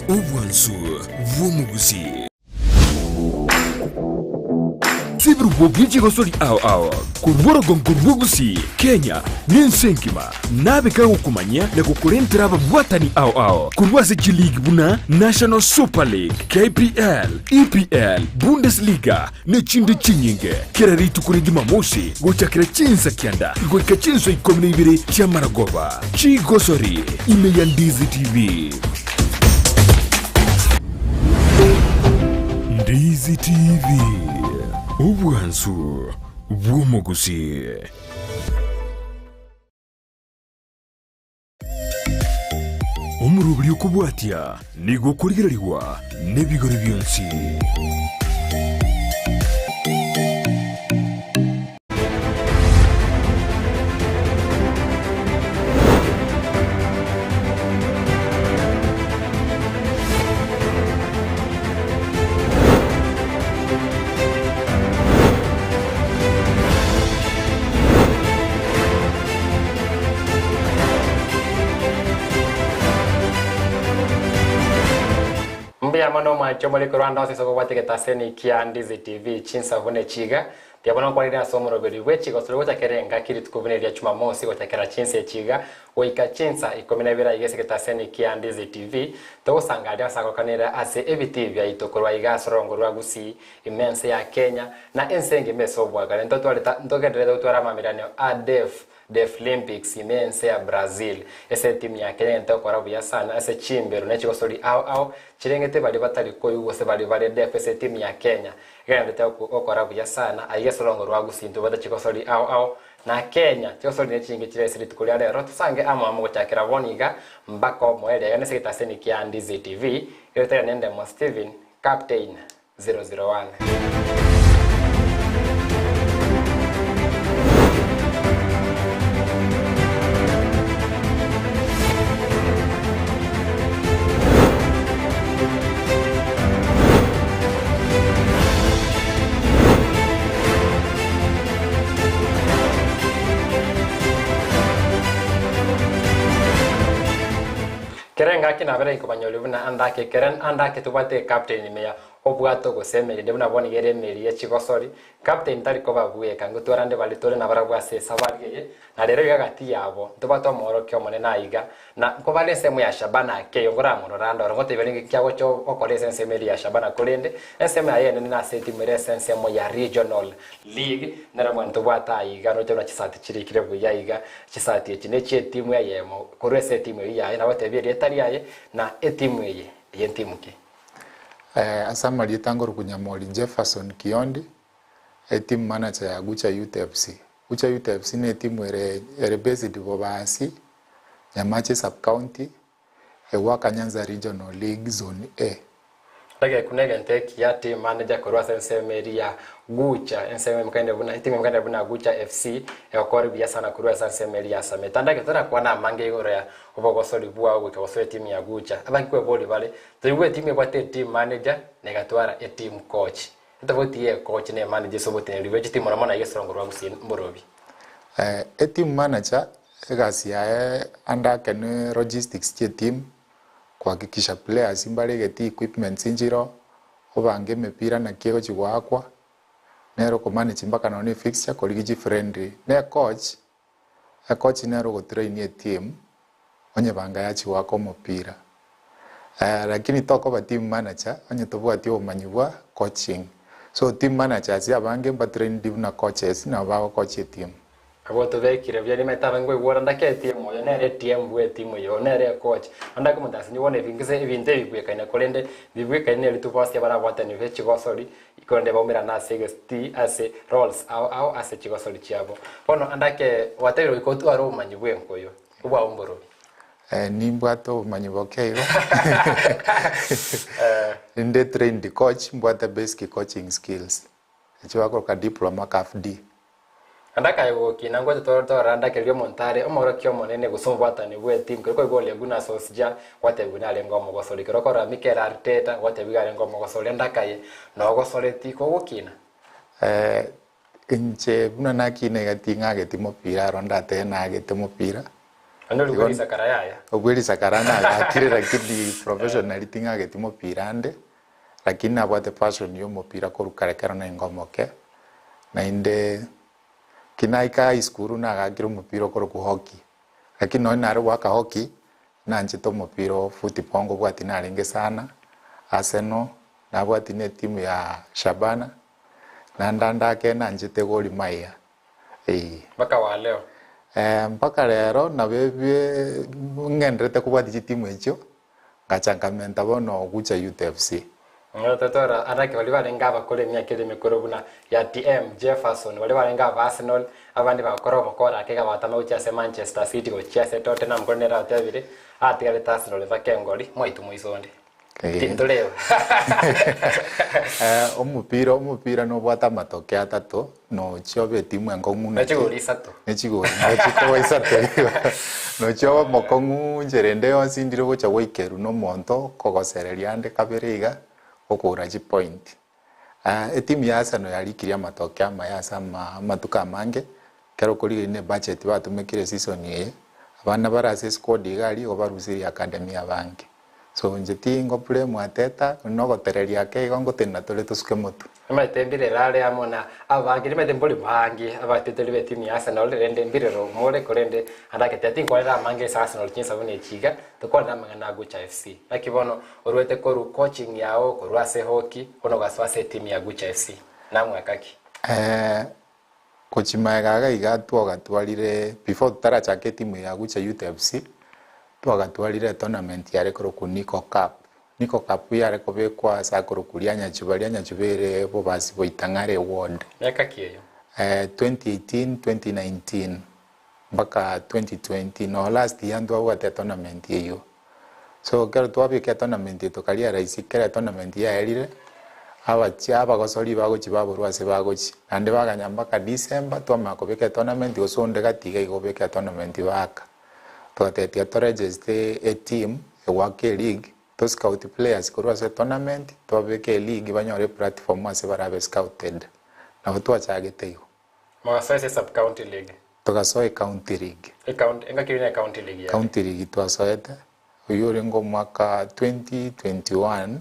Obwansu bw'omogusii. Ebirubo bie chigosori ao ao korwa orogongo rwa Gusii, Kenya, na ense engima nabe kagokomanyia na gokorentera ababwatani ao ao korwa ase chiligi buna National Super League, KPL, EPL, Bundesliga na echinde chinyinge kera rituko ria Jumamosi gochakera chinsa kianda goika chinsa ikomi na ibere chi'amaragoba. Chigosori ime ya Ndizi TV. Ndizi TV, obwansu bw'omogusii. Omoroberi okobwatia nigo okorigererigwa nebigori bionsi. Mbuya mono omwancho more korwa ande onsi ase okobwatia egetaseni kia Ndizi TV chinsa buna echi iga. Mbuya mono nkwarire ase omoroberi bwe chigosori gochakera engaki rituko buna eria Jumamosi gochakera chinsa echi iga goika chinsa ikomi na ibere aiga ase egetaseni kia Ndizi TV. Togosanga aria ase agokanera ase ebitii biaito korwa iga ase orongo rwa Gusii ime ense ya Kenya na ense engima ase obwagare. Ntotwarete ntogendererete gotwara amaamiranio a Deaf Deaflympics ime ense ya Brazil. Ase etimu ya Kenya egento gokora buya sana ase chimbero ne chigosori ao ao chirengete baria batari koigwa gose baria bare deaf ase etimu ya Kenya egendererete gokora buya sana aiga ase orongo rwa Gusii ntobwate chigosori ao ao na Kenya chigosori ne chinge chire ase rituko ria rero tosange amo amo gochakera bono iga mpaka omoerio aiga nase egetaseni kia Ndizi TV egoteria nendemo Stephen Captain 001. Kera engaki nabere inkobanyoria buna andake, kera andake tobwate ecaptain ime ya Obwato gose emeri ende buna bono iga ere emeri ye chigosori, Captain tari koba bweka, ngotwara nde baria tore nabarabwo ase esabari eye, na rero iga gati yabo, ntobwate omoorokia omonene aiga, na nkobare ensemo ya Shabana ake eyo nkoramorora ande oro, ngotebia renge nki agocha gokora ase ensemo eria ya Shabana, korende ensemo yaye enene nase etimu ere ase ensemo ya Regional League, nere mwene ntobwate aiga, roche buna chisati chirikire buya iga, chisati echi nechie etimu eyemo korwa ase etimu eyio yaye, nagotebia erieta riaye, na etimu eye, eye ntimu ki? Ase amarieta nkorokwa Nyamori Jefferson Kiondi, e-team manager ya Gucha Youth FC. Gucha Youth FC ne etimu ere ere based Bobasi, Nyamache sub-county, egoaka Nyanza Regional League Zone A. Ndagekuna egento ekiya team manager korwa ase ensemo eria ya Gucha, ensemo emokende buna etimu emokende buna Gucha FC egokora buya sana korwa ase ensemo eria ya Sameta. Ndage torakwane amange igoro ya obogosori bwao goika gosoa etimu ya Gucha. Abange kweboria bare, Toigwe etimu ebwate eteam manager na egatwara eteam coach. Etofauti ye ecoach na emanager ase oboteneneri bwe chitimu mono mono aiga ase orongo rwa Gusii mborobi. Eteam manager egasi yaye ande ake ne logistics chie team, kuhakikisha players mbaregeti equipments nchiroo, obange emepira naki egochi goakwa, nere okomanage mpaka nonye ne fixture korigia chifriendly. Ne ecoach, Ecoach nere ogotrain eteam onye banga yachia goaka omopira. Lakini tokoba team manager onye tobwati obomanyi bwa coaching. So team managers abange mbatrained buna coaches nabo bagocoach eteam. Abwo tobekire buya nimanyete abange nkoigwera ndake etimu oyo nere etm bwe etimu eye oyo nere ecoach naende ake omonto asinye bono ebinto ebinto ebi bibwekaine korende mbibwekaine neri tobwate barabwatani be chigosori Korende baumerane ase egesti ase roles ao ao ase chigosori chiabo. Bono ande ake gwatebire goika otware obomanyi bw'enkoyo obwao mborobi. Nimbwate obomanyi boke igo. Ninde trained coach, mbwate basic coaching skills, echio bakoroka diploma CAF D. Ande akaye gokina ngocha torora ande ake riria omonto are omorokia omonene gose omobwatani bw'etimu kero kwaigwa Ole Gunnar Solskjaer gwatebigwa narenge omogosori kero okorora Mikel Arteta gwatebigwa iga arenge omogosori ande akaye nogosoreti kogokina. Inche buna nakina iga ting'ageti mopira aro ndatebe nagete mopira. Onde ori bwe risakara yaya. Obwe risakara nagakire lakini professionally ting'ageti mopira ande, lakini nabwate passion ya omopira korwa kare ekero nainge omoke, naende ki naika high school nagakire omopira okorokwa hockey, lakini nonye nare goaka hockey, nanchete omopira o football ngobwati narenge sana, Arsenal, nabwati na etimu ya Shabana, naende ande ake nanchete Gor Mahia, eeh. Mpaka wa leo. Mpaka rero nabo ebie ng'enderete kobwatia chitimu echio, ngacha nkamenta bono Gucha Youth FC. Totwara anake baria barenge abakoro emiaka ere emekoro buna ya TM, Jefferson, baria barenge aba Arsenal, abande bagakora obokora ake iga bagatama gochia ase Manchester City gochia ase Tottenham korende nere atebire atigarete Arsenal mpaka engori, mwaitwa moiso onde. Tintoreba. Omopira omopira nobwate amatoke atato, nochia obe etimu enkong'u Ne chigori isato. Ne chigori nachikoba isato igo. Nochia obe omokong'u nchera ende yonsi ndire ogocha goikerwa na omonto okogosereria ande kabere iga, okogora chipoint. Etimu ya Arsenal yarikirie amatoke amaya ase ama amatuko amange, ekero okorigereria na ebudget batumekire eseason eye, abana bare ase esquad iga aria igo barusirie academy abange. So inche tingo blame Arteta, nogotereria ake igo ngotenena tore tosuke motwe. Nimanyete mbirero are amo na abange, nimanyete mbori bange abateteri b'etimu ya Arsenal, rende mbirero more korende ande ake tinkwarera amange ase Arsenal chinsa buna echi iga, tokwane amang'ana a Gucha FC. Naki bono orwete korwa coaching yao korwa ase hockey bono ogasoa ase etimu ya Gucha FC, namwaka ki? Gochia magega iga iga twagatwarire before totarachaka etimu ya Gucha Youth FC, twagatwarire etournament yare korokwa Nico Cup. Nico Cup yare kobekwa ase akorokwa Rianyachuba, Rianyachuba ere bobasi bwa Itang'are ward. Miaka ki eyio? 2018, 2019 mpaka 2020 no last year ntwabwate etournament eyio. So ekero twabeka etournament eye tokarealise ekero etournament yaerire, abachia abagosori bagochia baborwa ase bagochia, naende baganya mpaka December twamanya kobeka etournament gose onde gati iga iga obeka etournament baaka. Togateba tiga toregister eteam egoaka eleague, to scout players korwa ase etournament, tobabeke eleague banyore eplatform ase barabe scouted. Nabo twachagete igo. Mogasoa ase sub county league. Togasoa ecounty league. Ecounty, engaki eyio ne county league yare. County league twasoete, oyio orenge omwaka 2021,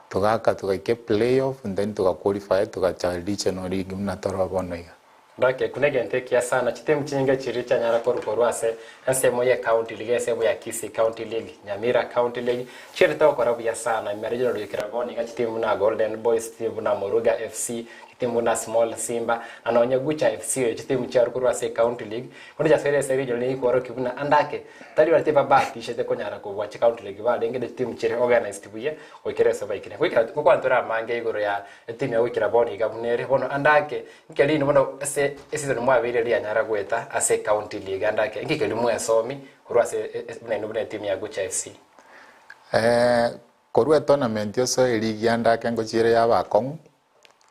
togaaka togaika eplay off and then toga qualify togacha regional league buna toro bono iga. Ndake, ekio negento ekiya sana, chitimu chinyinge chiria chianyara korwa korwa ase ensemo ye county league, ensemo ya Kisii county league, Nyamira county league, chiarete gokora buya sana, ime regional goikera bono iga chitimu buna Golden Boys, chitimu buna Moruga FC, Chitimu buna Small Simba, na nonya Gucha FC oyo chitimu chiarure korwa ase County League, korende chiasoire ase regional nigo ekworokia buna ande ake tari baria tibabahatishete konyara kobua chicounty league barenge ne chitimu chire organised buya goikera ase baikire. Goikera ngokwana tore amange igoro ya etimu ya goikera bono iga buna ere bono ande ake inki rinde bono ase eseason mwabeire rianyara goeta ase County League ande ake inki keria mwesomi korwa ase buna inwe buna etimu ya Gucha FC? Korwa etournament osoe eligi ande ake ngochiere yaba akong'u,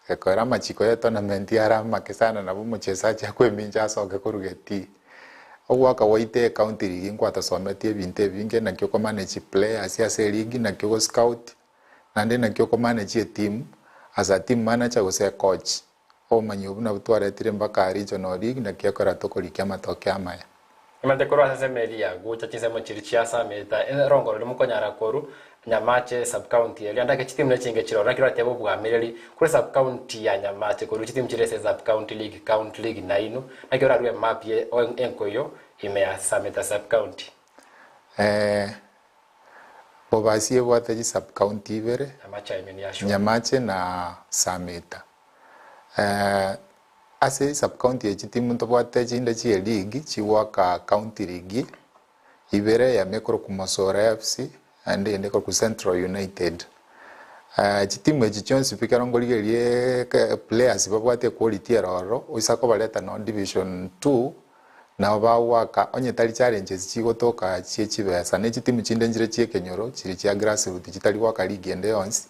Gekogera amachiko y'etournament are amake sana nabo omochesachi akoemincha asoke korwa getii. Ogoaka gwaito ecounty league nkwatosometie ebinto ebinge naki okomanage players ase eleague, naki ogoscout, naende naki okomanage eteam as a team manager gose ecoach. Obomanyi obwo nabwo twaretire mpaka regional league naki ekogera tokorikia amatokeo amaya. Nimanyete korwa ase ensemo eria ya gocha chinsemo chiria chia Sameta, erongo roria mokonyara korwa Nyamache sub-county eria ndake chitimu nechinge chiroro naki roratebe obwamereri korwa sub-county ya Nyamache korwa chitimu chire ase sub-county league, county league nainwe naki orarue emap ye enkoyo ime ya Sameta sub-county. Bobasi ebwate chi sub-county ibere, Nyamache I mean ya sure. Nyamache na Sameta. Ase sub-county echi chitimu ntobwate chinde chie league chigoaka county league ibere eyemo ekorokwa Mosora FC naende eyende ekorokwa Central United. Chitimu echi chionsi pi ekero nkorigereria players babwate equality ere ororo oisa kobareta nonye division two nabo bagoaka onye tari challenges chigotoka chie chibesa ne chitimu chinde nchire chia ekenyoro chiri chia grassroot chitari goaka league ende yonsi.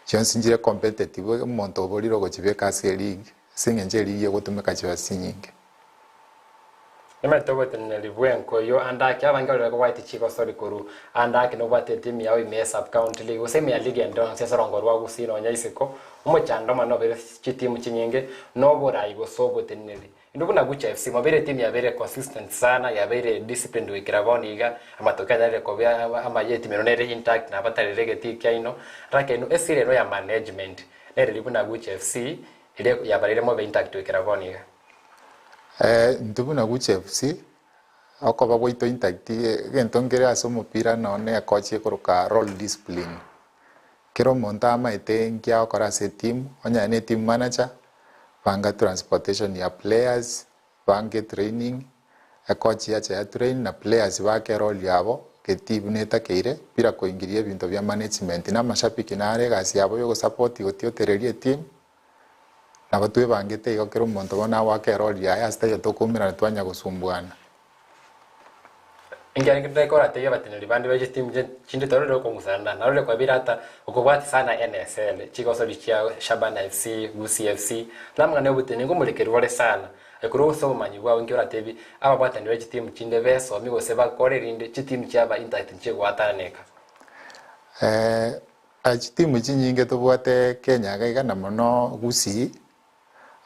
Chionsi nchire competitive, omonto oborire ogochibeka ase eleague, ase eng'encho eleague egotumeka chibesa chinyinge. Nimanyete oboteneneri bw'enko eyio ande ake abange baria bakobwate chigosori korwa ande ake nobwate etimu yao ime ya sub county league gose ime ya league ende yonsi ase orongo rwa Gusii nonya isiko omochando omonene obeire chitimu chinyinge noborai gose oboteneneri. Intwe buna Gucha FC, mwabeire etimu yabeire consistent sana, yabeire disciplined goikera bono iga, amatoke anyarire koba amaya etimu ero nere intact nabatarire egetii kiaino, lakini esiri ero ya management nere riria buna Gucha FC eria yabareire mobe intact goikera bono iga. Intwe buna Gucha FC, okoba gwaito intact, egento nkere ase omopira nonye ekochi ekoroka role discipline. Kera omonto amaete nki agokora ase etimu, onye ne team manager, banga transportation ya players, bange training, ecoach yacha ya train na players bake erole yabo, getii buna etakeire, bila koingiria ebinto bia management. Na amashabiki naro egasi yabo ya ogosupport gotiotereria etimu, nabo twebangete igo kera omonto bono agoaka erole yaye ase taiyo tokoumerana twanya gosumbuana. Enkiagera ekero koratebie abateneneri bande be chitimu chinde torore okong'usana, narore kwabire ata okobwatia sana NSL, chigosori chia Shabana FC, Gusii FC, na amang'ana y'oboteneneri ngomorekerwa ore sana. Aye korwa ase obomanyi bwao inki oratebie ababwataneri be chitimu chinde besomi gose bakore erinde chitimu chiaba intact nchigoatananeka? Chitimu chinyinge tobwate Kenya iga iga na mono Gusii,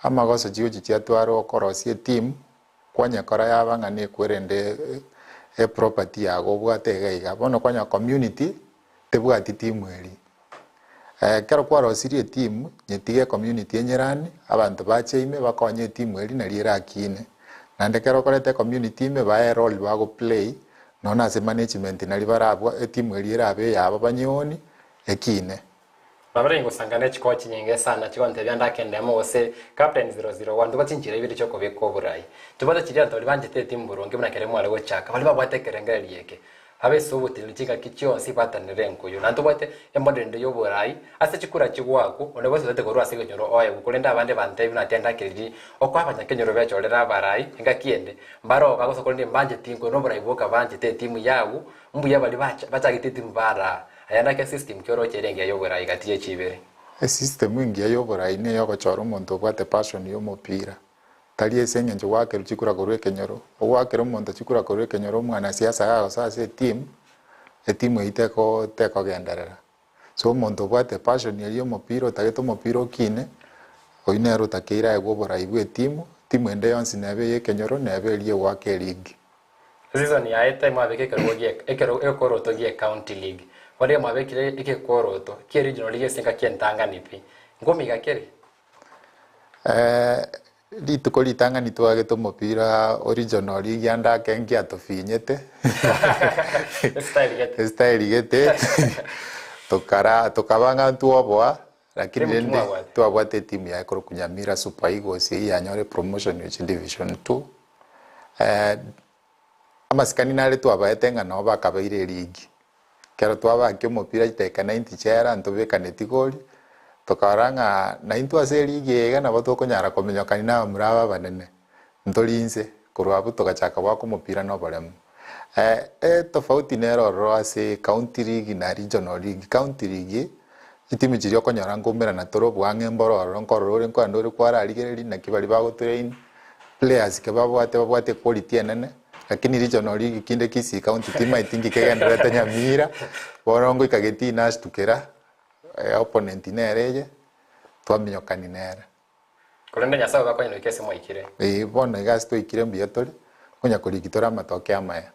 amagoso chigochi chiatwarwa okorosia etimu, Kwanyekora yaba ng'a nekwerende eproperty yago obwate iga iga, bono kwanyora community tebwati timu eria. Ekero kwarosirie etimu, nyetige ecommunity enyerani, abanto bache ime bakonye etimu eria naria erakine. Naende ekero okoreta ecommunity ime bae erole bagoplay, nonya ase management naria barabwa etimu eria erabe eyabo banyeoni, ekine. Nabere ingosanga ne chikoa chinyinge sana chigontebia ndake endemo gose Captain 001 tobwate chinchera ibere chiokobeka oborai. Tobwate chiria abanto baria banchete etimu boronge buna kere mware gochaka baria babwate ekerengererio eke. Babe ase oboteneneri chingaki chionsi batanere enkoyo. Naende tobwate emodel ende yoborai ase chikura chigoakwa onde bwensi otagete korwa ase ekenyoro oegwe korende abande bantebie buna tiandake riria okoa abanyakenyoro bechorere abarai engaki ende mbaroo bagosoa korende mbancheti enkoyo noborai bwoka banchete etimu yago mbuya baria bachagete etimu baraa. Aya naki system ki oroche ere engiya y'oborai gati ye chibere? Esystem engiya y'oborai neya ogochora omonto obwate passion y'omopira, tari ase eng'encho gwakerwa chikura korwa ekenyoro. Ogoakera omonto chikura korwa ekenyoro omwanasiasa gagosoa ase etimu, etimu eyio teko tekogenderera. So omonto obwate passion eria y'omopira otagete omopira okine, oyio nere otakeire aegwe oborai bwa etimu, timu ende yonsi nebe eye ekenyoro nebe eria egoaka eligi. Season yaete mwabeka ekerogo gie ekero egekoroto gie county league. Bono iga mwabekire egekoroto kie regional league ase engaki entang'ani pi. Nkomiga kere? Rituko ritang'ani twagete omopira o regional league ande ake ngiatofinyete. Estyle gete. Estyle gete. Tokara tokaba ng'a ntwoboa Lakini Timu ki rende mwabwate? twabwate etimu yaye korokwa Nyamira Super Eagles eyio yanyore promotion gochia division two. Amasikani nare twabaete ng'a nabo bakabeire eligi. Ekero twabakia omopira chidakika 90 chiaera ntobekaneti goli, tokarora ng'a naintwe ase eligi eye iga nabo tokonyara kominyokania na abamura aba abanene. Ntori inse, korwa abwo togachaka goaka omopira na oboremu. Etofauti nere ororo ase county league na regional league. County league, chitimu chiria okonyora nkoumerana tore oboang'e mboro ororo nkorora ore nkorenda ore kwararigereria naki baria bagotrain, players ke babwate babwate equality enene, lakini regional league kinde Kisii county timaeti nki kegendererete Nyamira, bono ngoika getii nastukera, opponent nere eye, twaminyokani nere. Korende Nyasae obakonye noike ase mwaikire. Ee, bono iga ase twaikire mbuya tore, konya koriki tore amatoke amaya.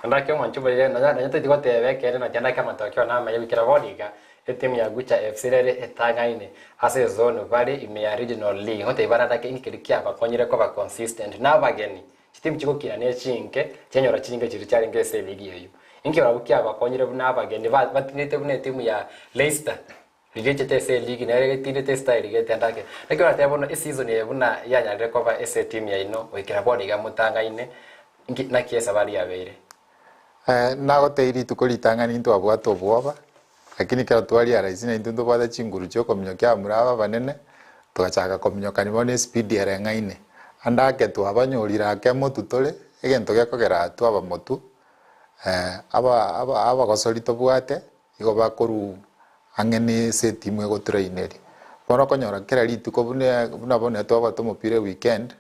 Andake omwancho boigo, nonya nonya toiti goteba ekeene naki andake amatoke one amaya goikera bono iga, etimu ya Gucha FC rere etang'aine ase ezone bare ime ya Regional League. Ngotebia bare andake inki keria kiabakonyire koba consistent na abageni. Chitimu chigokina ne chinke chianyora chinke chiria chiarenge ase eligi eyio. Inki barabwo kiabakonyire buna abageni ba batinete buna etimu ya Leicester. Rigechete ase eligi nere getindete estyle getenda ake. Naki oratebe bono eseason eye buna yanyarire koba ase etimu yaino goikera bono iga motang'aine nki naki esabari yabeire? Nagotebia rituko ritang'ani ntwabwate obwoba, lakini ekero twarealize ng'a intwe ntobwate chinguru chia okominyokia abamura aba abanene, togachaka kominyokania bono espeed ereng'aine. Ande ake twabanyorire ake motu tore, egento gekogera twaba motu, aba aba abagosori tobwate. Igo bakorwa ang'e nase etimu egotraineria. Bono okonyora kera rituko buna buna bono twabwate omopira eweekend,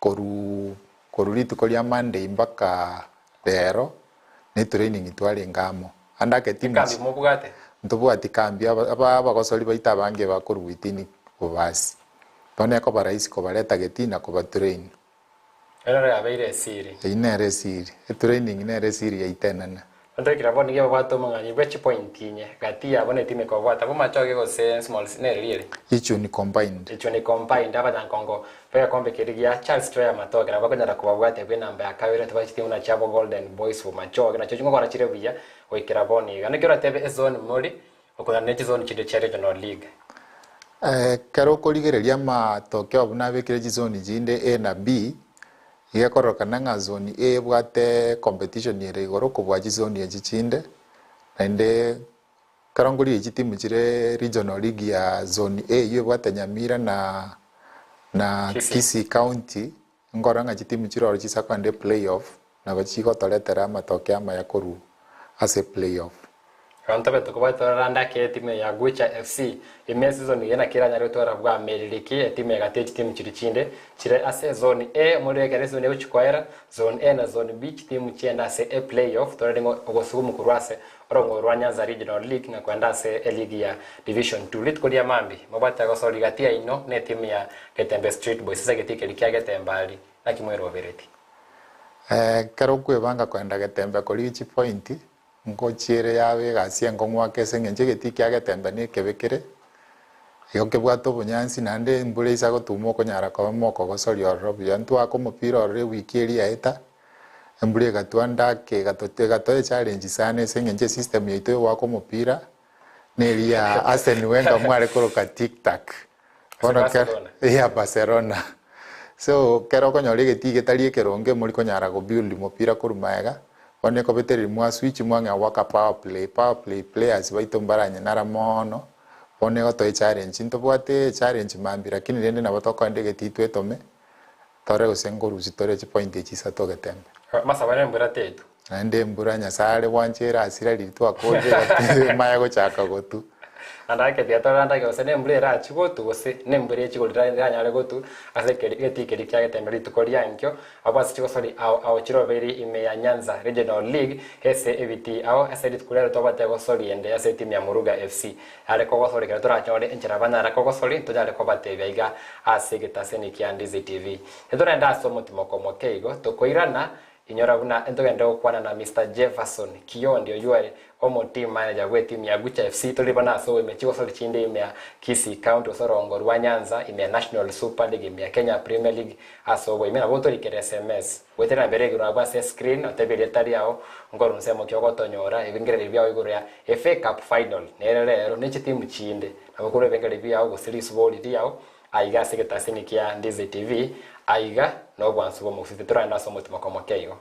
korwa korwa rituko ria Monday mpaka rero, ne training twarenge amo. Ande ake timu Ekambi mobwate? Ntobwati kambi aba aba abagosori baito abange bakorwa within Bobasi. Bono ekoba rahisi kobareta getii na kobatrain. Ero nero yabeire esiri. Eyio nere esiri. Etraining nere esiri yaito enene. Ntoikire abwo nigo babwate omong'anyi bwe chipointi inye gati yabo na etimu ekobwata bomachoge gose smalls nere rieri. Ichuni combined. Ichuni combined abanyankongo begekombe keria gia Charles Troy Amatoke nabo bakonyara kobabwatia bwe enamba ya kabere tobwate chitimu buna chiabo Golden Boys Bomachoge nachio chingokora chire buya goikera bono iga. Naki oratebe ezone more okonyora ne chizone chinde chia regional league. Ekero okorigereria amatokeo buna abekire chizoni chinde A na B, iga ekororekana ng'a zoni A ebwate competition ere igoro kobua chizoni echi chinde, naende ekero nkorigereria chitimu chire regional league ya zoni A eywo ebwate Nyamira na na Kisii. Kisii county, nkorora ng'a chitimu chire oro chisa kogenda eplay off, nabo chigotoretera amatokeo amaya korwa ase eplay off. Abanto baito kobatorora ande ake etimu ya Gucha FC ime esizoni eye naki eranyare gotwara bwamerereki etimu egati ye chitimu chiria chinde chire ase ezoni A omorero ekero esizoni egochia koera zone A na zone B chitimu chiende ase e play off torore ng'a ogosugumu korwa ase orong'o rwa Nyanza Regional League na koenda ase eligi ya Division 2 rituko ria mambia mobwate gosori gati yaino na etimu ya Getembe Street Boys ase egetii keria kia Getembe aria naki mwerobereti. Ekero okwebanga koenda Getembe korigia chipointi Ngochiere yabe egasi enkong'u ake ase engencho egetii kia getembe nekebe kere, igo kebwate obonyansi naende embura eisa gotuma okonyara koba mokogosoria ororo buya. Ntwake omopira ororo ewiki eria yaeta, embura egatwa ndake egato egatoa echallenge sana ase engencho esystem yaito ya ogoaka omopira, neria ya Arsene Wenger mware koroka tik tak. Ase Bono kero Barcelona. ya Barcelona. So, kero okonyora egetii getari ekeronge mori konyara go build mopira korwa maega, bono ekobetereri mwa switch mwang'ea goaka power play, power play players baito mbaranyenara moono, bono egotoa echallenge. Ntobwate echallenge mambia lakini rende nabo tokoenda egetii twetome, tore gose ngorusia tore chipoint echi isato getembe. Masaba nembura tetu. Naende embura Nyasae are gwanchera asira riria twakorire emaya gochaka gotu. Naende aketia torore gose nembura erachie gotu gose nembura echie korira eranyare gotu ase ekeri egetii keria kia getembe rituko ria nkio abwo ase chigosori ao ao chirobeiri ime ya Nyanza Regional League ase ebitii ao ase rituko riaro twabwate gosori ende ase etimu ya Moruga FC yare kogosori ekero torachore enchera banyare kogosori ntonyare kobatebia iga ase egetaseni kia Ndizi TV. Ntorende ase omotimoko omoke igo tokoirana Inyora buna ntogende gokwana na Mister Jefferson Kiondi oyio ore omo team manager bw'etimu ya Gucha FC tori bono ase oime chigosori chinde ime ya Kisii County gose orongo rwa Nyanza ime ya National Super League ime ya Kenya Premier League ase oboime nabo otorikere sms goetera nambere igoro abwo ase escreen otebie erieta riao nkorwa nsemo ki ogotonyora ebingererio biao igoro ya FA Cup final nere rero ne chitimu chinde nabo okorwa ebingererio biao gose risubori riao Aiga ase egetasini kia Ndizi TV, aiga nobwansu bw'omogusii titoragenda ase omotimoko omoke igo.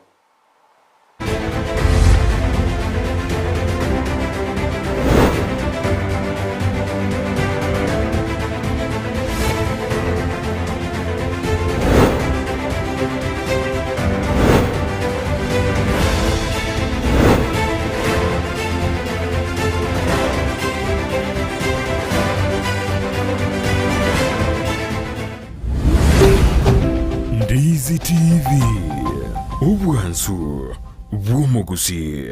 Ndizi TV, obwansu bw'omogusii.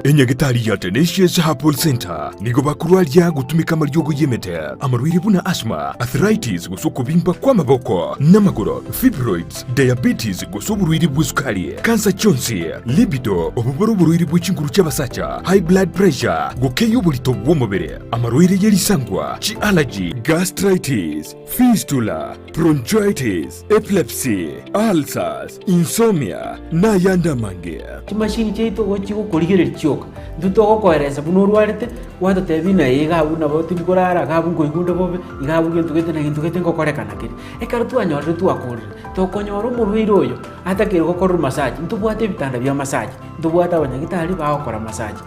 Enyagitari ya Tenacious Herbal Center nigo bakorwaria gotumeka amariogo y'emete, amarwaire buna asthma, arthritis gose okobimba kw'amaboko n'amagoro, fibroids, diabetes gose oborwaire bw'esukari, kansa chionsi, libido, obwo bore oborwaire bwe chinguru chi'abasacha, high blood pressure, gokeyia oborito bw'omobere, amarwaire ye risangwa, chi'allergy, gastritis, fistula, bronchitis, epilepsy, ulcers, insomnia, na ayande amange. Chimashini chiaito igo chigokorigereria chioka, intwe togokoeresa buna orwarete, gwatotebia ng'a iga abwo nabo tindi korara, iga abwo nkoigwa onde bobe, iga abwo gento gete na gento gete ngokorekana kere. Ekero twanyorire twakorire, tokonyora omorwaire oyo atakeire gokorerwa massage, ntobwate ebitanda bia massage, ntobwate abanyagitari bagokora massage.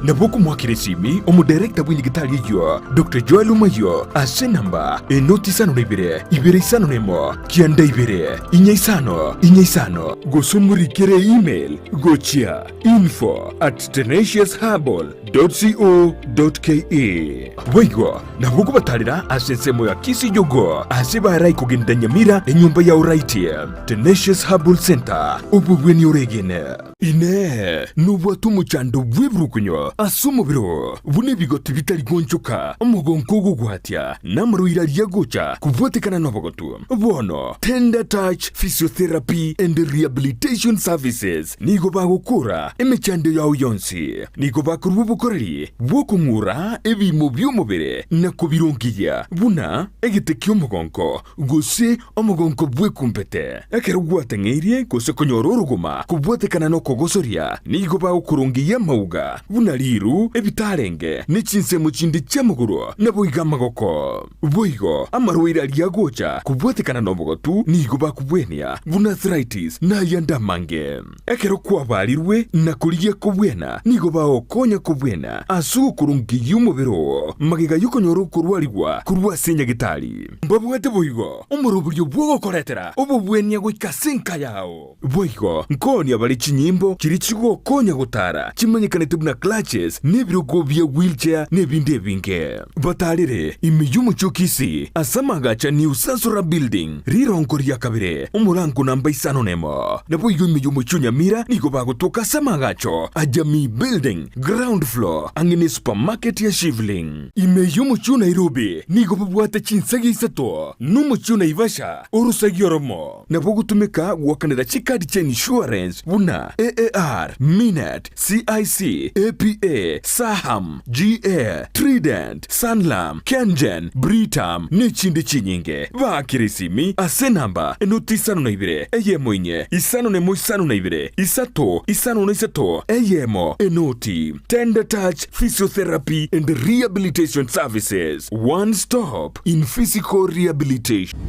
Nabo okomoakera esimi omodirector bw'enyigitari eyio, Doctor Joel Omayio, ase enamba enoti isano na ibere, ibere isano na emo, kianda ibere, inya isano, inya isano, gose omorikere email gochia info at tenaciousherbal dot co dot ke. Boigo nabo okobatarera ase ensemo ya Kisii Jogoo ase barai kogenda Nyamira enyomba ya Oraiti, Tenacious Herbal Center, obobweni oregene. Inee! Nobwate omochando bw'ebirukunyo ase omobere oo, buna ebigoti bitari goonchoka, omogonko ogogwatia, na amarwaire aria agocha kobwatekana nobogotu? Bono Tender Touch Physiotherapy and Rehabilitation Services nigo bagokora emechando yao yonsi. Nigo bakorua obokoreri bw'okong'ura ebiimo bi'omobere na kobirongeria, buna egete ki'omogonko, gose omogonko bw'ekumbete. Ekero gwateng'eirie gose konyora orogoma kobwatekana nokogosoria, nigo bagokorongeyia amauga, buna riiru, ebitarenge, ne chinsemo chinde chi'amagoro, naboigo amagoko. Boigo amarwaire aria agocha kobwatekana nobogotu nigo bakobwenia, buna arthritis na ayande amange. Ekero kwabarirwe na korigia kobwena, nigo bagokonya kobwena ase ogokorongeyia omobere oo magega y'okonyora okorwarigwa korwa ase nyagetari. Mbabwate boigo omoroberio bw'ogokoretera obobwenia goika ase enka yao. Boigo nkoonia bare chinyimbo chiria chigokonya gotara chimanyekanete buna clutches na ebirogo bia wheelchair na ebinde ebinge. Batarere ime y'omochie o Kisii ase amagacha New Sansora Building, rirongo ria kabere, omorango namba isano nemo. Naboigo ime y'omochie o Nyamira nigo bagotoka ase amagacho a Jamii Building, ground floor, ang'e ne supermarket ya Shivling. Ime y'omochie o Nairobi nigo babwate chinsegi isato, na omochie o Naivasha orosegi oromo. Nabo ogotumeka goakanera chikadi chia insurance buna AAR, Minet, CIC, APA, Saham, GA, Trident, Sanlam, Kengen, Britam, nechinde chinyinge. Baakere esimi ase enamba enoti isano na ibere, eyemo inye, isano nemo isano na ibere, isato, isano na isato, eyemo, enoti. Tender Touch Physiotherapy and Rehabilitation Services, one stop in physical rehabilitation.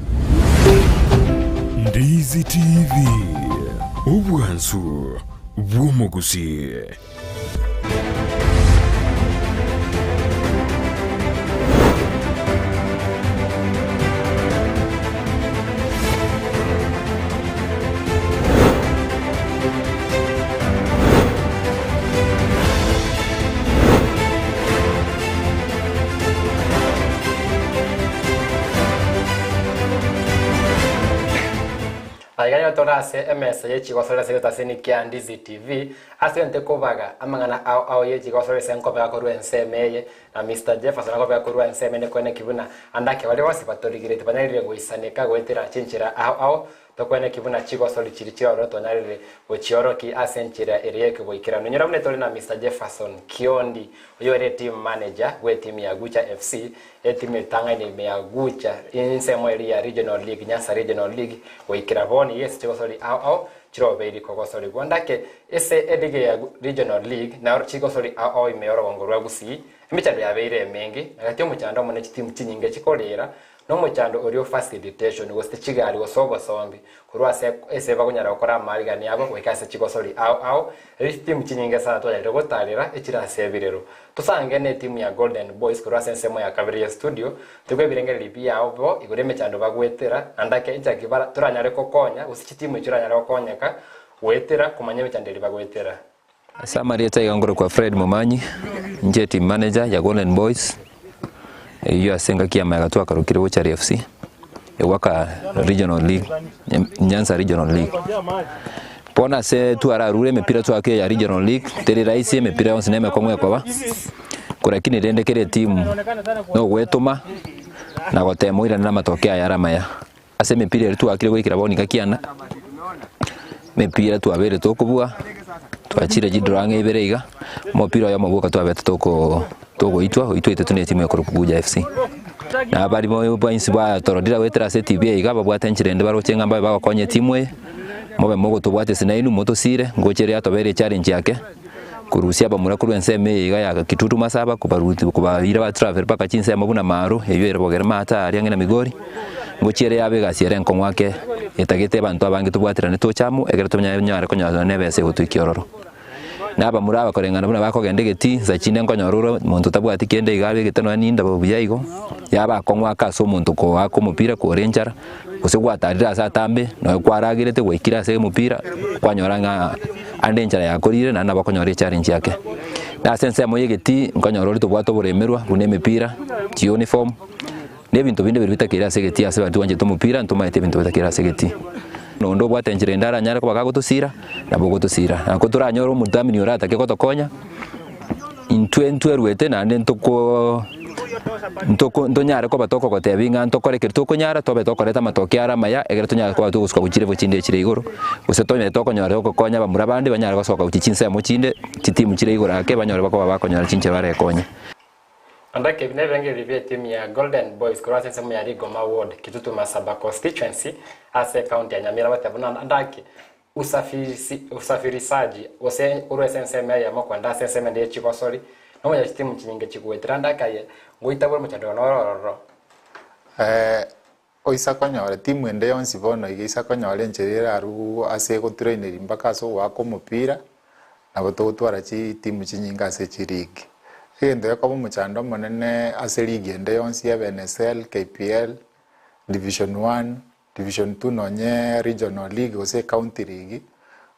Ndizi TV, obwansu bw'omogusii. Aiga nigo tore ase emesa ye chigosori ase egetaseni kia Ndizi TV, ase ente kobaga amang'ana ao ao ye chigosori ase nkobega korwa ensemo eye, na Mister Jefferson akobega korwa ensemo ende koeneki buna ande ake baria bonsi batorigeretie banyarire goisaneka goetera chinchera ao ao Tokweneki buna chigosori chiria chiaroro twanyarire gochiorokia ase enchera eria y'ekeboikeranu. Inyora buna tore na Mister Jefferson Kiondi, oyio ore team manager bw'etimu ya Gucha FC, etimu etang'aine ime ya Gucha, ensemo eria ya Regional League, Nyanza Regional League, goikera bono iga ase chigosori ao ao chirobeiri kogosorigwa. Ndake ase eligi ya Regional League naro chigosori ao ao ime y'orogongo rwa Gusii, emechando yabeire emenge, na gati omochando amo ne chitimu chinyinge chikorera Nomochando oria o facilitation, gose chigari gose obosombi, korwa ase ase bakonyara gokora amarigani abo goika ase chigosori ao ao, erio chitimu chinyinge sana twanyarire gotarera echire ase ebirero. Tosange ne etimu ya Golden Boys korwa ase ensemo ya kabere ye studio, toigwe ebirengererio biao bo igoro emechando bagwetera, naende ake enchaki bara toranyare gokonya gose chitimu echio oranyare gokonyeka goetera komanya emechando eria bagwetera. Ase amarieta iga nkorokwa Fred Momanyi, inche team manager ya Golden Boys, eyio ase engaki ya magega twakarokire Gochari FC, egwaka regional league, Nyanza regional league. Bono ase twararure emepira twakire ya regional league, teri rahisi emepira yonsi na emekong'u ekoba, korakini rende kera etimu nogwetoma na gotema oirane na amatokeo aya are amaya. Ase emepira eria twakire goikera bono iga kianda, emepira twabeire tokobua, twachire chidraw ang'e ibere iga, omopira oyomo bwoka twabete toko togoitwa, oywo twaitete na etimu ekorokwa Guja FC. Na abari bo bonsi batororire goetera ase etibi eye iga, babwate enchera ende baroche ng'a mbabe bagokonya etimu eye, mobe mogotobwatia ase nainwe motosire, ngocha eria yatobeire echallenge ake. Korusia abamura korwa ensemo eye iga ya Kitutu Masaba kobaruti kobaira ba travel mpaka chinsemo buna Maru eywo ere bogere maate aaria ang'e na Migori, ngochia ere yabe egasi ere enkong'u ake etagete abanto abange tobwaterane toche amo ekero tonyare konyora na ebesa egotoikia ororo. Na abamura aba koreng'ana buna bakogenda egetii nsa chinde nkonyora ore omonto otabwati kende iga abegete nonya nindabo buya igo, yaba akong'u ake ase omonto koaka omopira kore enchara. Gose gwatarire ase atambe, nonya kwaragerete gwaikire ase omopira, kwanyora ng'a ande enchara yakorire naende nabo okonyora echallenge ake. Na ase ensemo ya egetii, nkonyora oria tobwate oboremerwa buna emepira, chiuniform, na ebinto binde biria bitakeire ase egetii ase baria twanchete omopira ntomaete ebinto bitakeire ase egetii. Na onde obwate enchera ende aranyare koba gagotosira, nabo ogotosira. Nako toranyore omothamini oratake gotokonya, intwe ntweruete naende ntokoo ntoko ntonyare koba tokogotebia ng'a ntokore ekeri tokonyara tobe tokoreta amatokeo are amaya ekero tonyare koba togosuka gochia chilevel chinde chire igoro, gose tonyare tokonyora ogokonya abamura bande banyare gosoka gochia chinsemo chinde, chitimu chire igoro ake banyore bakoba bakonyora chinchera barekonye. Onde ebi nebirengererio bi'etimu ya Golden Boys korwa ase ensemo ya Rigoma Ward, Kitutu Masaba Constituency ase ecounty ya Nyamira bateba buna andaki usafirisi usafirisaji gose korwa ase ensemo eyemo kwenda ase ensemo ende ye chigosori nonya chitimu chinyinge chigoetera andaki aye ngoitabore omochando oyo noro ororo. Oisa konyora timu ende yonsi bono iga eisa konyora enchera erarue ase egotraineria mpaka ase ogoaka omopira, nabo togotwara chitimu chinyinge ase chiligi. Egento gekoba omochando omonene ase ligi ende yonsi ebe NSL, KPL, Division One, Division Two nonye regional league gose ecounty league,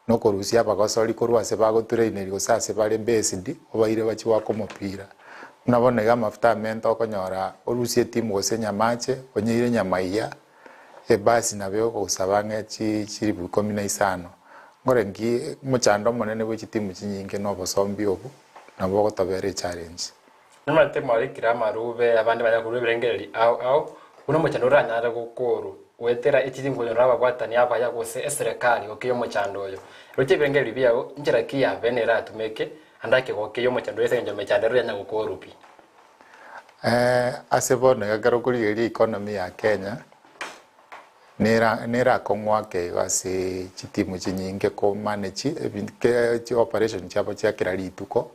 nokorusia abagosori korwa ase bagotraineria gose ase bare based, obaire bachie goaka omopira. Buna bono iga amafuta amenta okonyora orusie etimu gose nyamache, onyeire nyamaiya, ebasi nabo egogosaba ang'e chi chilifu ikomi na isano. Nkore nki omochando omonene bwe chitimu chinyinge na obosombi obo, nabo ogotobera echallenge. Nimanyete mwarikire amarube, abande banyare korua ebirengererio ao ao, buna omochando oranyare gokorwa goetera echiringoyo rababwatani abaya gose eserekari gokeyia omochando oyo. Roche ebirengererio biao, nchera ki ya bene eratumeke, ande ake gokeyia omochando oyo ase engencho emechando ero yanya gokorwa pi. Ase bono iga ekero okorigereria economy ya Kenya, nera nerakong'u ake igo ase chitimu chinyinge ko manage ebin ke chioperation chiabo chia kera rituko.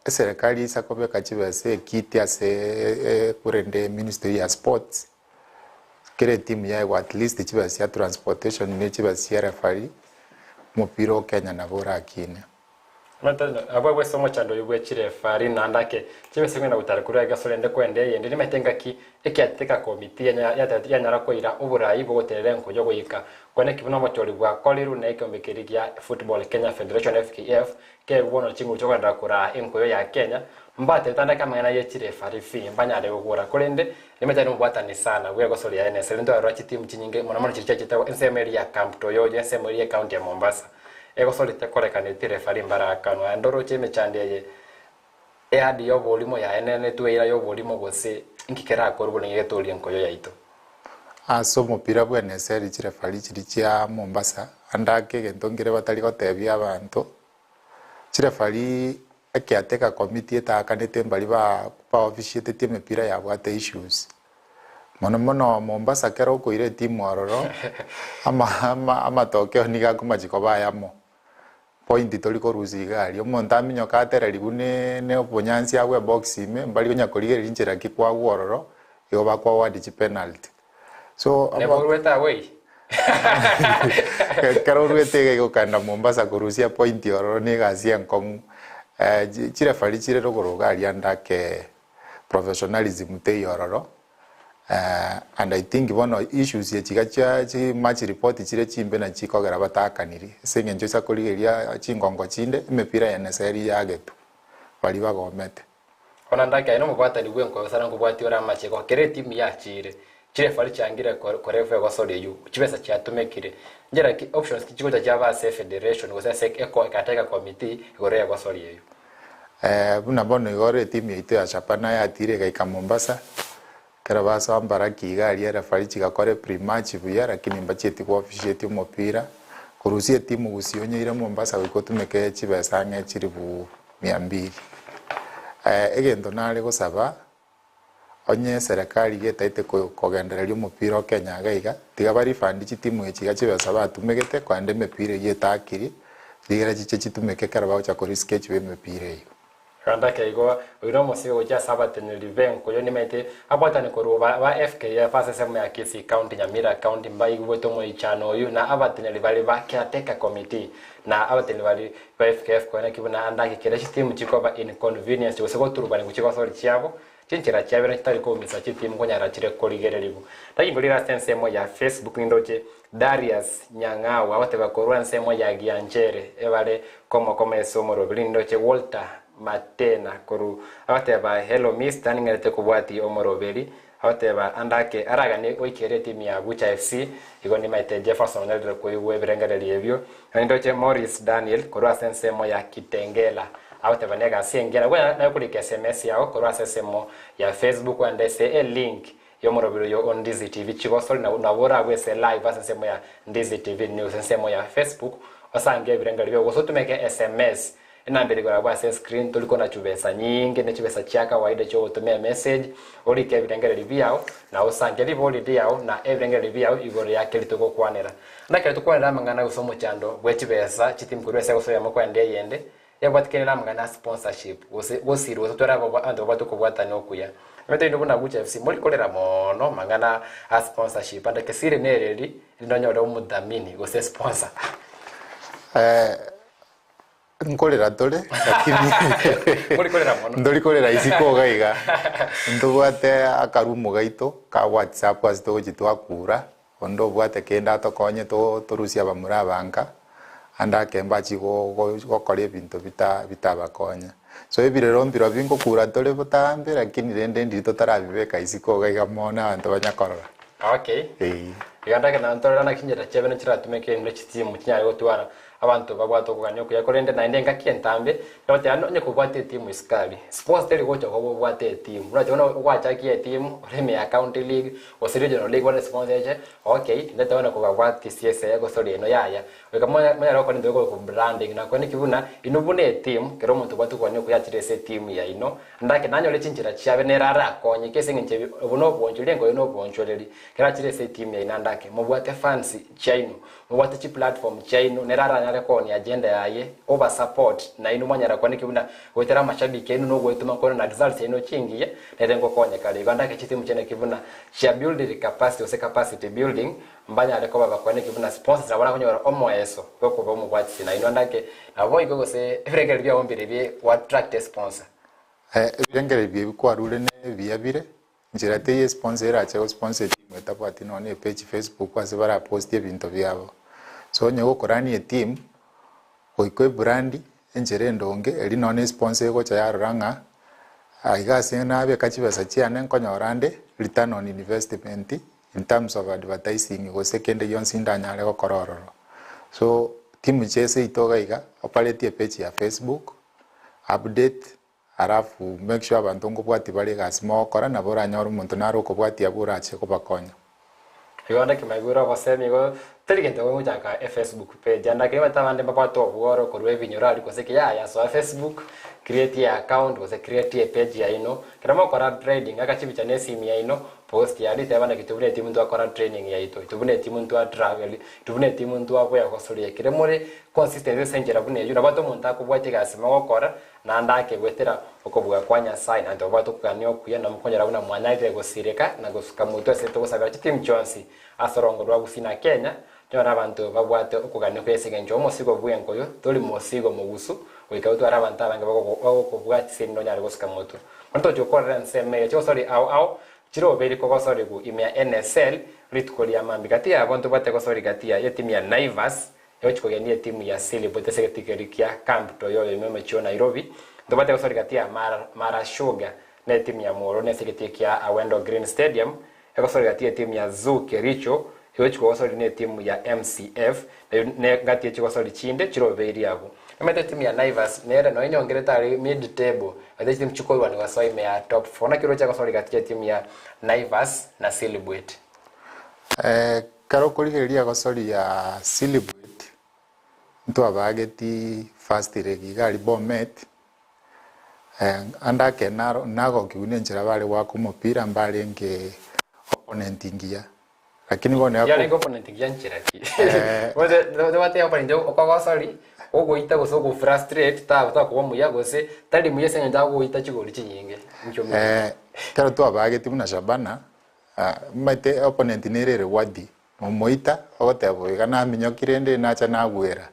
Eserekari ase kobeka chibesa ekiti ase korende ministry ya sports, kera etimu yaegwa at least chibesa chia transportation ne chibesa chia referee, omopira o Kenya nabo orakine. Abwo ase omochando oyio bwe chirefari naende ake chibesa kogenda gotara korwa egeso rende kwenda eyende nimanyete engaki ekiateka komiti yanyara koira oborai bogoterera enkoyo goika kwane ki buna omochori bwakorirwe na ekeombe keria gia Football Kenya Federation FKF Kegwa bono chinguru chi'okogenderera koraa enkoyo ya Kenya, mbaterete ande ake amang'ana ye chirefari fee mbanyare gokora, korende nimanyete nomobwatani sana bw'egoso ria NSL ntwarora chitimu chinyinge mono mono chiria chiachete ensemo eria ya Camp Toyoyo ensemo eria y'ecounty ya Mombasa egosori tekorekaneti refari mbarakanwa ande oroche emechando eye eadi y'oborimo yaenenetwe eira y'oborimo gose inki kerakorwe buna egetoria enkoyo yaito. Ase omopira bwa NSL chirefari chiria chia Mombasa ande ake egento nkere batari gotebia abanto Chirefari ekiateka committee etaakanete mbari ba officiatetie emepira yabwate issues. Mono mono Mombasa kero okoira etimu ororo ama ama amatokeo nigo akomachi koba ayamo. Point tori korusia iga aria. Omonto aminyoke atereriwu ne ne obonyansi agwe ebox ime mbari konya korigereria nchera ki kwagwa ororo igo bakwa award chipenalty. So Nabo oruete away. Ekero oruete iga iga okagenda Mombasa korusia point ororo na egasi enkong'u, chirefari chire rogoro iga aria ande ake professionalism teiyo ororo, and I think bono issues echi iga chia chi match report chire chimbe nachi chikogera batakaniri, ase eng'encho ase korigereria chingongo chinde, emepira ya NSL yagetwe, baria bagomete. Bono ndake aye nomobwatani bw'enkoyo sana nkobwatie ore amachiko, kera etimu yachiire, chirefari chiangire korefu egosori eyio, chibesa chiatumekire. Nchera ki options ki chigocha chiaba ase efederation gose ase ekateka committee igoro y'egosori eyio? Buna bono igo ore etimu yaito ya Shabana yatiire egaika Mombasa, ekero basoa Mbaraki iga aria erefari chigakora eprematch buya lakini mbachieti go officiate omopira, korusia etimu gusii onyeire Mombasa goika otumeke chibesa ang'e chilifu mia mbili. Egento nare gosaba, onye eserekari iga etaete kogendereria omopira o Kenya iga iga, tiga ba refund chitimu echi iga chibesa batumegete korende emepira eyio etakiri, rigera chiche chitumeke ekero bagocha ko reschedule emepira eyio. Korende akeigo, oyio nomosibe gochia ase abateneneri b'enkoyo nimaete abwatane korwa ba ba FKF ase ensemo ya Kisii County, Nyamira County mbaigwete omoichano oyio na abateneneri baria ba Caretaker Committee na abateneneri baria ba FKF koena ki buna ande ake kera chitimu chikoba inconvenience gose goturubanigwa chigosori chiabo chinchera chiabere chitari koumisa chitimu konyara chire korigererigwa. Tagingorire ase ensemo ya Facebook nindoche Darius Nyang'au agoteba korwa ensemo ya Gianchere ebare komokoma ase omoroberi nindoche Walter Matena korwa agoteba hello Mister ning'erete kobwatia omoroberi. Agoteba andake araganie goikera etimu ya Gucha FC, igo nimaete Jefferson onyarire koigwa ebirengererio ebio. Naende ndoche Morris Daniel korwa ase ensemo ya Kitengela agoteba negasi engiya nabo naye okorika sms yao korwa ase esemo ya Facebook ogende ase elink yomorobiri oyo o Ndizi TV chigosori nabo orabue ase live ase ensemo ya Ndizi TV News ensemo ya Facebook osange ebirengererio biao gose otumeke sms Enamba ere igoro abwo ase escreen tori kona chubesa nyinge ne chibesa chia kawaida chiogotoma emessage, orike ebirengererio biao na osange ribori riao na ebirengererio biao igoro ya keri togokwanera. Buna ekero tokwanera amang'ana gose omochando bwe chibesa chitimu korwa ase egosoa eyemo kwenda eyende, ebwatikene na amang'ana a sponsorship gose gosirwa gose tore abo abanto babwate okobwatana okuya. Omanyete inwe buna Gucha FC mori korera mono amang'ana a sponsorship ande kesiri nereri rinde onyore omodhamini gose sponsor. Nkorera tore, lakini Mori korera mono. ntori korera isiko iga iga. Ntobwate akarumu gaito ka WhatsApp ase togochia twakura, onde obwate kende atokonye to torusie abamura aba nka, ande akemba achie go go gokora ebinto bita bitabakonya. So ebirero mbirobio bingokura tore botambe lakini rende ndiri totarabibeka isiko iga iga mono abanto banya korora. Okay. Eeh. Iga ndake naende torore naki chinchera chiabe nchiratumeke naende chitimu chinyare gotwara Abanto babwate okogania okuya, korende naende engaki entambe, egoteba ng'a onye kobwate etimu isiko aria, sponsor teri gocha koba obwate etimu. Buna bono gwachakia etimu, ore ime ya county league, gose regional league bono esponsor eche, okay, ndete bono kobabwatisia ase egosori eno yaya. Goika monyare gokora ebinto bikoroku branding, nakwane ki buna, inwe buna etimu, kera omonto obwate okogania okuya achire ase etimu yaino, ndake nanyore chinchera chiabe nere arakonyeke ase eng'encho ebi obo nobwochori enkoyo nobwochoreri, kera achire ase etimu yaino ande ake, mobwate fans chiaino. Mobwate chiplatform chiaino, nere aranyare koonia agenda yaye, oba support, nainwe mwanyara kwaneki buna goetera amashabiki aino nogoetoma kwaino na results chiaino chingiya, nere ngokonye kare. Igo ande ake chitimu chiane ki buna chia buildire capacity gose capacity building, mbanyare koba bakwaneki buna sponsors nabo bakonyora omoeso bwokoba omobwatisi nainwe ande ake naboigo gose ebirengererio biabo mbire bie go attract a sponsor. Ebirengererio ebi kwarure nebiya bire, Nchera teiyo esponsor erache gosponsor etimu etabwati nonya na epage Facebook ase baraposti ebinto biabo. So onye gokorania etimu, goika oebrandi enchera endonge eri nonya na esponsor egocha yarora ng'a aiga ase nabeka chibesa chiane nkonyora nde return on investment in terms of advertising gose kende gionsi ndanyare gokora ororo. So timu chia seito iga iga, operate epage ya Facebook, update. Alafu make sure abanto nkobwatia bare egasi mogokora nabo oranyore omonto nare okobwatia abwo orache kobakonya. Igo naki maigure obosemi igo teri gento gochaka efacebook page ande ekero omanyete abande mbabwate obworo korwa ebinyoro aria gose ki yaya soa facebook create a account gose create a page yaino ekero mogokora trading aka chibicha na esimi yaino post yaria teba naki tobuna etimu twakora training yaito tobuna etimu ntwa travel tobuna etimu ntwaboya gosoria ekero more consistent ase enchera buna eywo nabo ata omonto akobwatia egasi mogokora Naende akegwetera okobua kwa Nyasae, naende tobwate okogania okuya, na mokonyora buna mwanyarire gosireka na gosuka motwe ase togosabera chitimu chionsi ase orongo rwa Gusii na Kenya, tonyore abanto babwate okogania okuya ase engencho omosigo bw'enkoyo tori mosigo mogusu, goika otware abanto abange bagokobwatia erinde onyare gosuka motwe. Bono tochi gokorera ensemo eye chigosori ao ao chirobe rikogosorigwa ime ya NSL rituko ria mambia. Gati yabo ntobwate egosori gati ya etimu ya Naivas Egochia kogenia etimu ya Silibwet ase egetigeri kia Camp Toyoyo ime omochie o Nairobi. Ntobwate gosori gati ya Mara Mara Sugar na etimu ya Muhoroni ase egetii kia Awendo Green Stadium. Egosori gati ya etimu ya Zoo Kericho egochia kogosori na etimu ya MCF ne gati ye chigosori chinde chirobeiri abwo. Omanyete etimu ya Naivas nere nonya enyongerete are mid table gati ye chitimu chikorwania gosoa ime ya top four. Naki oroche egosori gati ya etimu ya Naivas na Silibwet? Ekero okorigereria egosori ya Silibwet, ntwabageti first leg iga aria Bomet, ande ake naro nagokigwa na enchera bare goaka omopira mbarenge opponent ngiya. Lakini bono yako Yarenge opponent ngiya nchera ki? Tobwate opponent okogosori, ogoita gose ogofrustrate takoba muya gose tari muya ase eng'encho agoita chigori chinyinge. Inki omanyete? Ekero twabageti buna Shabana, Omanyete opponent nere ere gwati, nomoita, ogoteba oyo iga naminyokire rende nacha nagwera.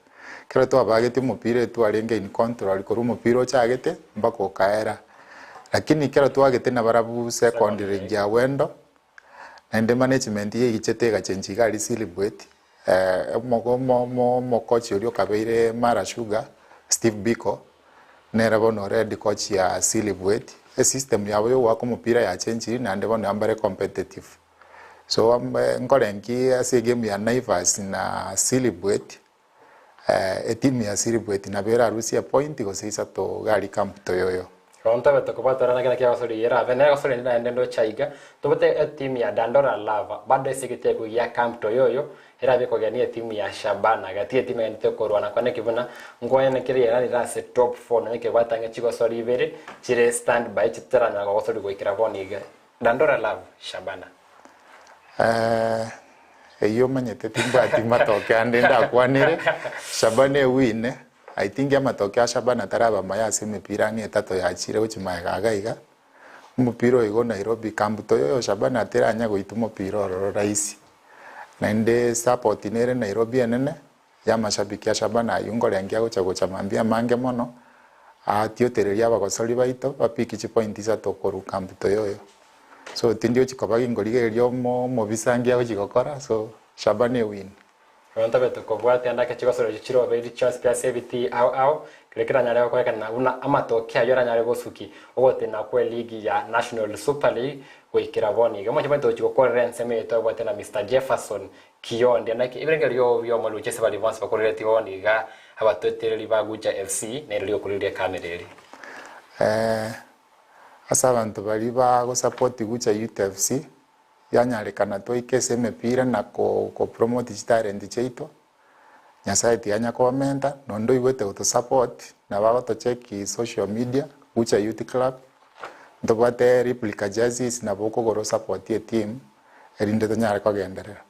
Ekero twabagetie omopira twarenge in control korwa omopira ochagete mpaka okaera. Lakini ekero twagete nabarabwo second leg ya wendo, naende management yaichete egachenchia iga aria Silibwet, omo omo omokochi oria okabeire Mara Sugar, Steve Biko, nere bono ore head coach ya Silibwet. Esystem yabo ya ogoaka omopira yachenchiri naende bono iga mbare competitive. So nkorenki ase egame ya Naivas na Silibwet, etimu ya Silibwet nabo erarusie epoint gose isato iga aria Camp Toyoyo. Igo ntobe tokobwatorana kera kiagosori erabe, na egosori ende naende ndoche aiga, tobwate etimu ya Dandora Lava, bado ase egetego gia Camp Toyoyo, erabe ekogenia etimu ya Shabana, gati etimu egenderete korwana kwane ki buna nkwane kere yeranire ase top four nonye kebwate ang'e chigosori ibere chire stand by chitaranyara kogosori goikera bono iga. Dandora Love, Shabana. Eyio omanyete timbwati matoke ande ndakwanere, Shabana ewine, I think amatoke a Shabana taraba amaya ase emepira ang'e etato yachire gochia magega iga iga, omopira oyo igo Nairobi Camp Toyoyo Shabana teranya goitwa omopira ororo rahisi. Naende support nere Nairobi enene, ya amashabiki a Shabana ayio nkorengia agocha gocha mambia amange mono, atiotereria abagosori baito bapiki chipoint isato korwa Camp Toyoyo. So tindiochi koba ginkorigereria omo omobisangi agochi gokora so Shabana ewin. Igo ntobe tokobwatia ndake chigosori echio chirobeiri chionsi pi ase ebitii ao ao, keria keranyare gokorekana buna amatoke ayio aranyare gosuki ogotenena kwe ligi ya National Super League goikera bono iga. Omochie bwanto ogochia gokorera ensemo eye twabwate na Mister Jefferson Kionde naki ebirengererio bi'omoruchi ase baria bonsi bakoreretie bono iga abatotereri ba Gucha FC nero rigokoreria ekamera eri. Ase abanto baria bagosupport Gucha Youth FC, yanyarekana twaike ase emepira na ko promote chitalent chiaito, Nyasaye tiga kobamenta, nonde oigwete gotosupport, nabo agotocheki social media, Gucha Youth Club, ntobwate replica jerseys nabo okogora osupport eteam, erinde tonyare kogenderera.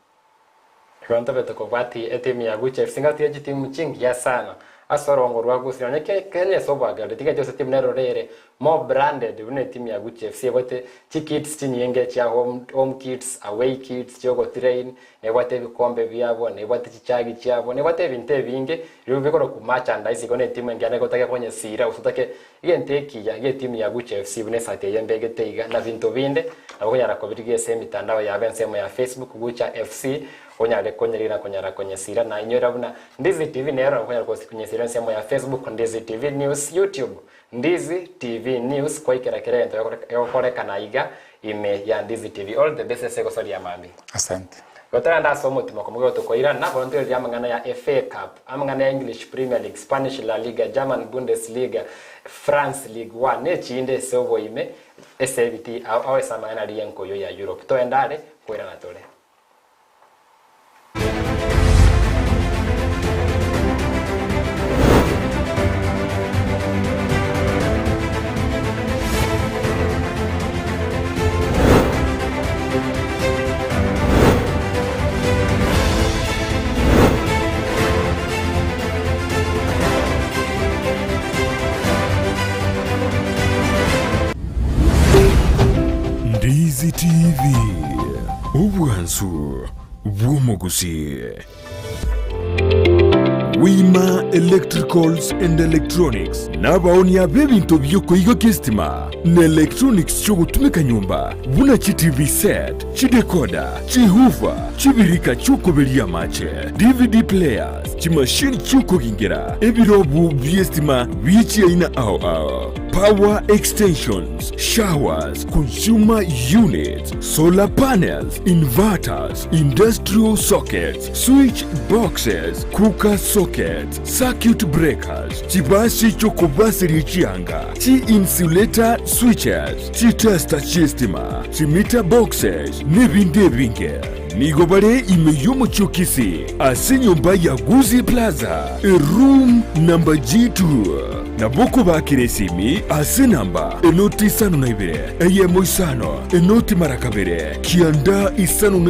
Igo ntobe tokobwatia etimu ya Gucha FC ngatiga chitimu chingiya sana ase orongo rwa Gusii nonye Kenya ase obwagare tiga ase timu nero ere more branded buna etimu ya Gucha FC ebwate chikits chinyinge chia home, home kits, away kits chiogotrain, nebwate ebikombe biabo, nebwate chichagi chiabo, nebwate ebinto ebinge ribu bikorokwa merchandise igo na etimu engiya negotake konyesira gose otake egento ekiya gia etimu ya Gucha FC buna esati eye mbegete iga na binto binde nabo okonyara kobirigia ase emitandao yabo ensemo ya Facebook Gucha FC onyare konyerigera na konyara konyesira na inyora buna Ndizi TV nero nabo okonyara konyesira ensemo ya Facebook Ndizi TV News YouTube Ndizi TV News kwaikera kera egento gegokorekana iga ime ya Ndizi TV all the best ase egosoria mambia. Asante. Gotogenda ase omotima komoge gotokoirana, bono ntoirerie amang'ana ya FA Cup, amang'ana ya English Premier League, Spanish La Liga, German Bundesliga, France Ligue 1, na echinde ase oboime ase ebitii ao ao ase amang'ana aria y'enkoyo ya Europe. Togende are, koirana tore. Ndizi TV, obwansu bw'omogusii. Wima Electricals and Electronics nabaonia b'ebinto bi'okoigokia esitima na electronics chi'ogotumeka nyomba buna chi TV set, chidecoder, chihoofer, chibirika chi'okoberia amache, DVD players, chimashini chi'okogingera, ebirobu bi'esitima bie chiaina ao ao, power extensions, showers, consumer units, solar panels, inverters, industrial sockets, switch boxes, cooker sockets, circuit breakers, chibasi chi'okobaseria chianga, chi-insulator switches, chitester chi'estima, chimeter boxes, nebinde ebinge. Nigo bare ime y'omochie o Kisii ase enyomba ya Gusii Plaza, eroom number G2. Nabo okobakera esimi ase enamba enoti isano na ibere, eyemo isano, enoti mara kabere, kianda isano na.